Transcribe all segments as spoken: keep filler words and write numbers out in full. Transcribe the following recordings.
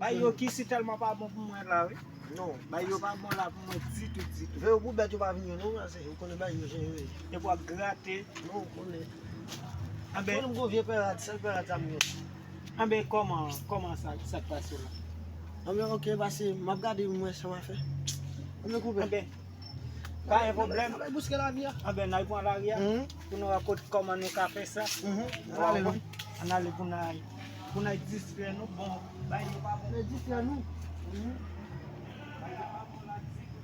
Ay yo ki si tèlman pa bon pou mwen la, wi. Non. Bay yo pa bon la pou mwen ditou, ditou. Veye pou bèt yo pa vin yo non, pase ou konnen bay yo jan yo ye. Depi w ap grate. Non, ou konnen. Anben, konnen m gon vye pè rad, sèl pè rad sa m gen. Anben, kòman, kòman sa, sa k pase la? Anben, oke, pase m ap gade mwen sa m a fè. Anben, koupe. Anben, pa gen pwoblèm. Anben, bouske lavi a. Anben, n al pran lari a. Mhm. Pou nou wè kot kòman nou ka fè sa. Mhm. Ann ale non. Ann ale pou n al, pou n al distrè nou. Bon, bay yo pa bon. Ann distrè nou. Mhm. Bay yo pa bon la ditou.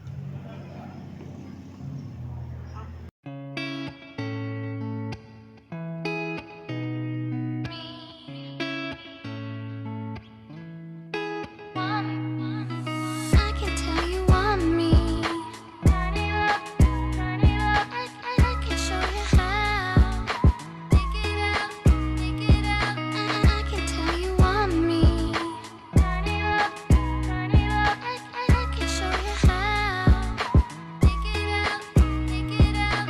I can tell you want me. I, I, I can show you how. Think it out, think it out. I, I can tell you want me. I, I, I can show you how. Think it out, think it out.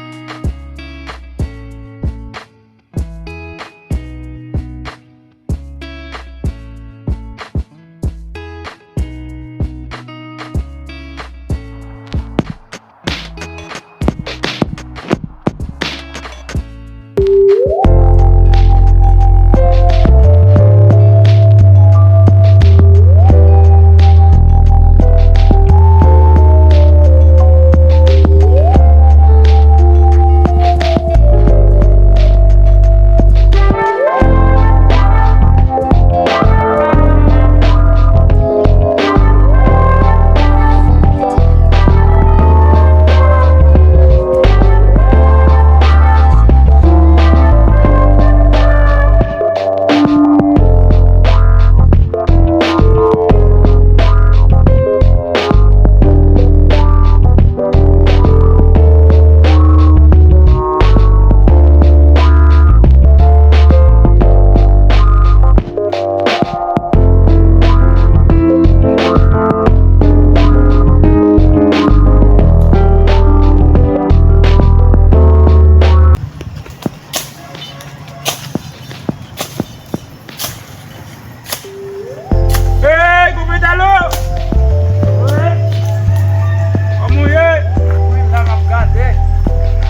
Hey, Koupetalo! Wi. Kòman w ye? Wi, la m ap gade.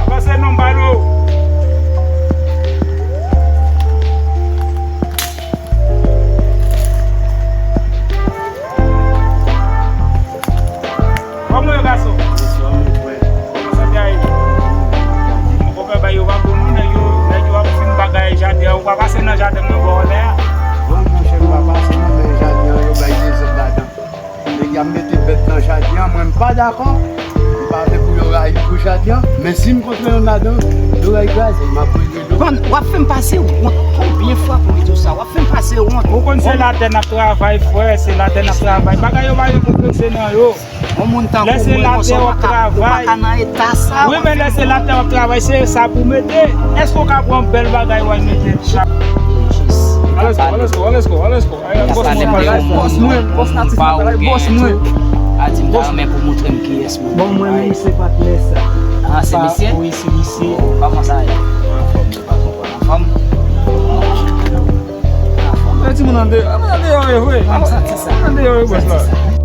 Avanse non, Balo. Kòman w ye, gason? Bonswa, mon frè. Kòman sante a ye? Mon konpè, bay yo pa bon non, nèg yo, nèg yo ap fin bagay jaden an. Ou pa pase nan jaden mwen bò lè a? Bon, monchè, m pa pase non, men jaden an, yo bay dezòd ladan. Nèg y ap mete bèt nan jaden an, mwen m pa dakò. M pa vle pou yo rayi m pou jaden an, men si m kontre youn ladan, yo ray kraze, m ap rele do. Bon, w ap fè m pase wont. Konbyen fwa pou m di w sa? W ap fè m pase wont. Ou konn se latè n ap travay, frè, se latè n ap travay. Bagay yo pa gen pou peze nan yo. Yon moun tankou mwen konsa, yo pa ka, yo pa ka nan eta sa. Wi, men lè se latè w ap travay, se sa pou mete. Èske w ka pran bèl bagay w al mete? Let's go, let's go, let's go, let's go. Bòs mwen, bòs mwen, bòs mwen. Bòs mwen. Bon, mwen menm se patnè sa. Ah, se misye? Wi, se misye. Kòman sa ye? Anfòm, se pa konprann. Anfòm? Anfòm. Timoun an deyò, timoun an deyò, wi. Mwen santi sa. Timoun an deyò, wi, bòs la.